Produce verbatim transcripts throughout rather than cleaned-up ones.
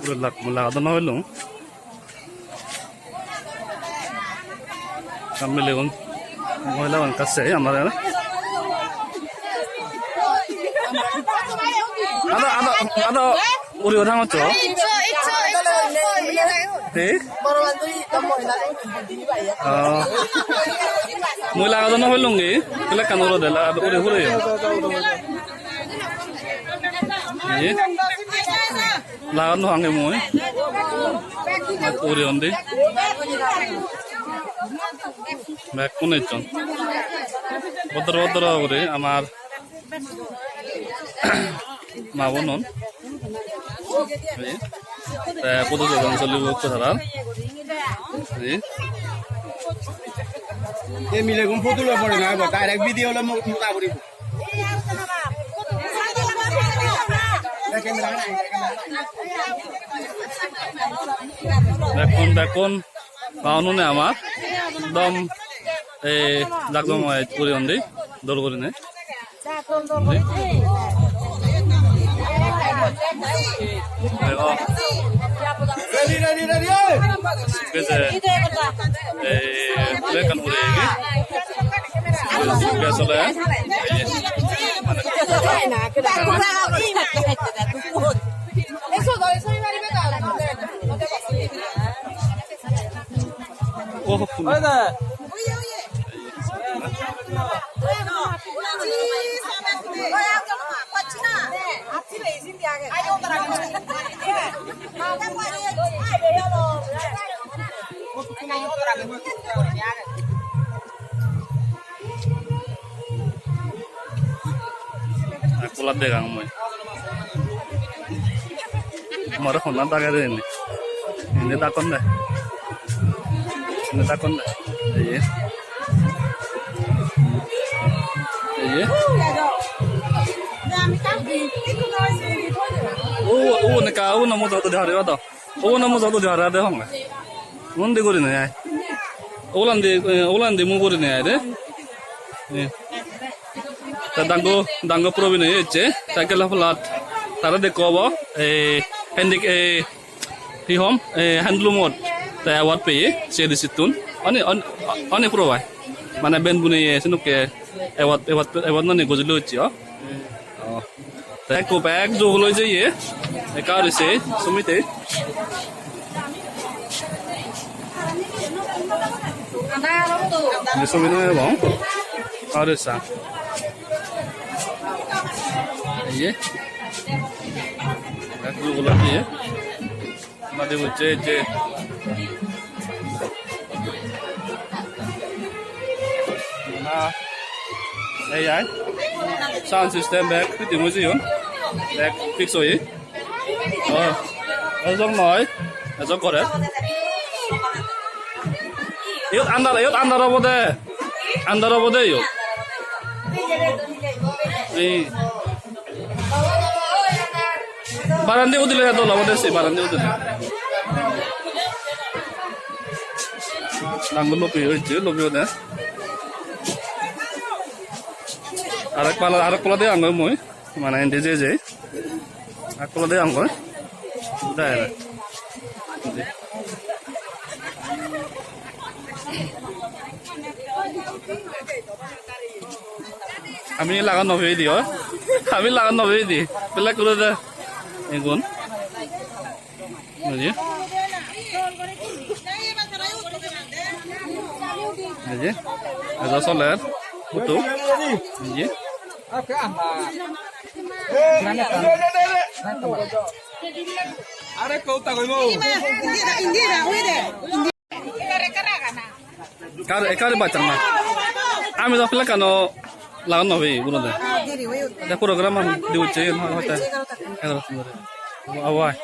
Lag-, lagadon no hoilung. Ekkan milegun, mohilagun ekka sei amare. Ado, ado, ado, uri uri hangotto. He? Oh. Mui lagadon no hoilungi, pilekkan uro de, lagad uri hure. Ye? Lagan no hange mui. Uri undi. Bekkun ejjon. Bodoro bodoro guri amar ma bonon. Ei. Te photo session solibo ekko tarar. Ei. Ei milegun photo loi pore na, direct video loi mo-, mota poribo. Bekkun, bekkun, baunune amar ekdom, eh, jakjomok guri undi, dol gurinei. Dego. Ready, ready, ready, oi! Bese, eh, bek ekkan puri egi. Bes ole. Oh, Ekkulat degang mui. More honna dagede indi. Indi dakkon de. Indi dakkon de. Eye. Eye. O, o, neka, o, namu jado de hari wado. Ubo namu jado de hara de honge. Undi gurinei ai. Obolandi, eh, obolandi mu gurinei ai de. Eh. Ta dango, dango probinei ecche. Cycle haplat. Tara dekko obo. Eh, handik, eh, hi hom? Eh, handloomot. Ta award peye. Se disittun. Ani, ani, ani probai. Mane ben buneye senukke award, award, award nani gojilo ecche, o. Oh. Te ekko bag jogol oi jeye, ekka guri se sumite. Ni sumite ebong, ekka guri sa. Iye. Bag jogol oi jeye. Madi bujje je. Na. Ei ai. Sound system bek fitting oi jeyon. Bek fix oye. Oh. Ejok noi. Ejok gore. Iyot andar, iyot andar obode. Andar obode iyot. Ei. Barandi udile ya dol obode se barandi udile. Nangol lobi oye, lobi ode. Arek pala, arek pala de angoi mui. Mane indi je je. Arek pala de angoi. Dai. Ami lagan no peyedi, oi. Ami lagan no peyedi. Belek guri de. Egun. Buji? Buji? Ejo soler. Hutu? Buji? Are kota koibo. Kar, kar bachchang na. Ami do flag ano lagan no peye guro de. De program an di ucche hote. Egarota dore. Awai.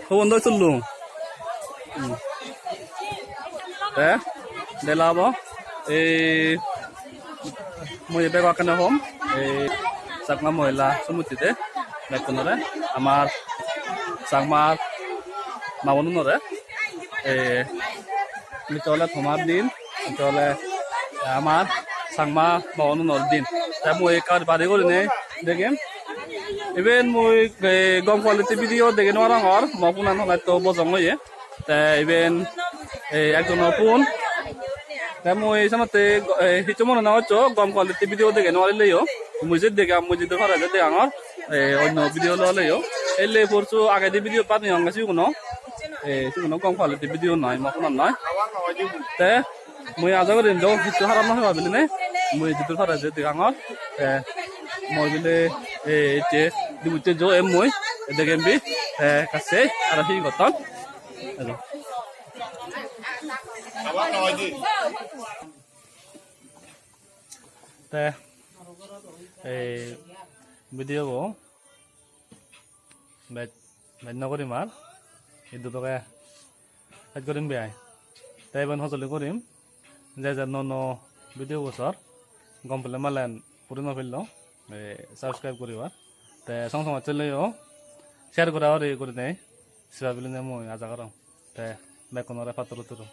Hobon do tulung. Hmm. Te, dela bo. Eh, Mui bego ekkene hom, ei Chakma Mohila Samiti de, bekkunore, amar Chakma ma bonunore, ei, ecche ole tomar din, ecche ole amar Chakma ma bonunor din. Te mui ekka bari gurinei, Degem. Iben mui, eh, gom quality video dege nw parongor, mo phone-an honatto bojong oye. Te iben, eh, ekjono phone. Te mui senotte, eh, hissu mone nw goccho, gom quality video dege nw parile yo. Mui je degam, mui jidu pare je degangor, eh, onno video loi ole yo. Elle porsu agedi video baneyonge siguno. Eh, siguno gom quality video noi, mo phone-ot noi. Te mui aja gorim do hissu harap nw peba bilinei. Mui jidu pare je degangor. Te mui bile, eh, ecche dibucche jo em mui. Degem bi, eh, kasse aro hi gotton. Hello. Te ei video bo bej, bej nw gorim ar, iddu doge bej gorim bi ai. Te iben hojoli gorim, je je nuo nuo video bo sor, gom pele malen puri nw pello, eh, subscribe guribar. Te song song acche leyo share gora guri gurinei seba bilinei mui aja gorong. Te bekkunore patturuturu.